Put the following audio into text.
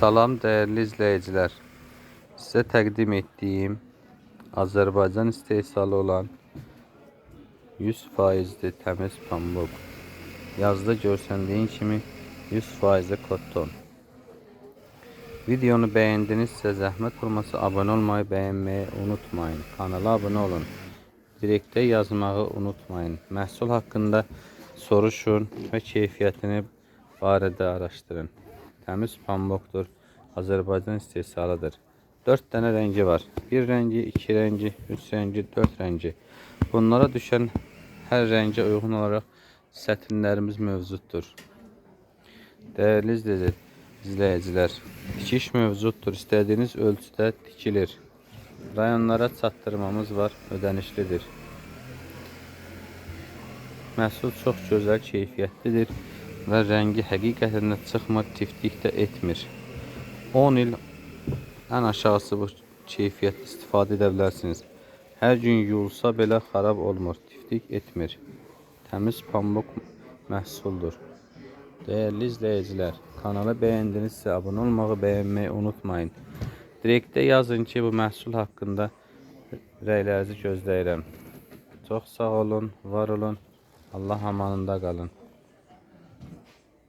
Salam dəyərli izləyicilər. Sizə təqdim etdiyim Azərbaycan istehsalı olan 100%li təmiz pambıq. Yazda görsəndiyi kimi 100%li kotton. Videonu bəyəndinizsə zəhmət olmasa abunə olmayı, bəyənməyi unutmayın. Kanala abunə olun. Direktə yazmağı unutmayın. Məhsul haqqında soruşun və keyfiyyətini barədə araşdırın. Təmiz pambıqdır. Azərbaycan istehsalıdır. 4 dənə rəngi var. Bir rəngi, iki rəngi, üç rəngi, 4 rəngi. Bunlara düşən hər rəngə uyğun olaraq sətinlərimiz mövcuddur. Dəyərli izləyicilər, tikiş mövcuddur. İstədiyiniz ölçüdə tikilir. Rayonlara çatdırmamız var, ödənişlidir. Məhsul çox gözəl, keyfiyyətlidir və rəngi həqiqətən də çıxmır, tiftik də etmir. 10 il ən aşağısı bu keyfiyyətli istifadə edə bilərsiniz. Hər gün yuyulsa belə xarab olmur, tiftik etmir. Təmiz pambıq məhsuldur. Dəyərli izləyicilər, kanalı bəyəndinizsə abunə olmağı, bəyənməyi unutmayın. Direktə yazın ki, bu məhsul haqqında rəylərinizi gözləyirəm. Çox sağ olun, var olun. Allah amanında qalın.